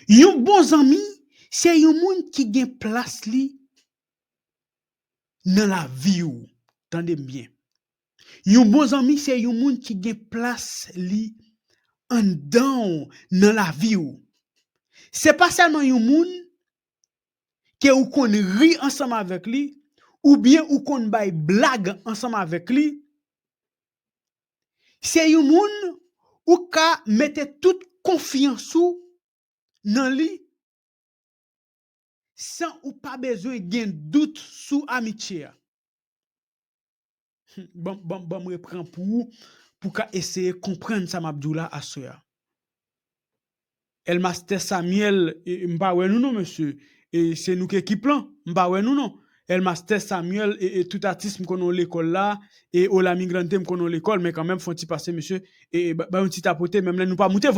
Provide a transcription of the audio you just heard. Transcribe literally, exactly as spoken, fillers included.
Yon bon zanmi, se yon moun ki gen plas li nan lavi w. Tande m byen. Yon bon zanmi, se yon moun ki gen plas li anndan w, nan lavi w. Se pa sèlman yon moun ke ou konn ri ansanm avèk li, oubyen ou konn bay blag ansanm avèk li. Se yon moun ou ka mete tout konfyans ou nan li san ou pa bezwen gen dout sou amitye a. Ban, ban, ban m repran pou ou, pou ka eseye konprann sa m ap di w la aswè a. Elmaster Samuel, e, m pa wè nou non, mesye. E se nou k ekip lan, m pa wè nou non. Elmaster Samuel, e, e tout atis m konnen w lekòl la, e Hola Migrante m konnen w lekòl, men kanmenm fè yon ti pase, mesye, e, e ba, ba yon ti tapote, menm lè nou pa moute volè.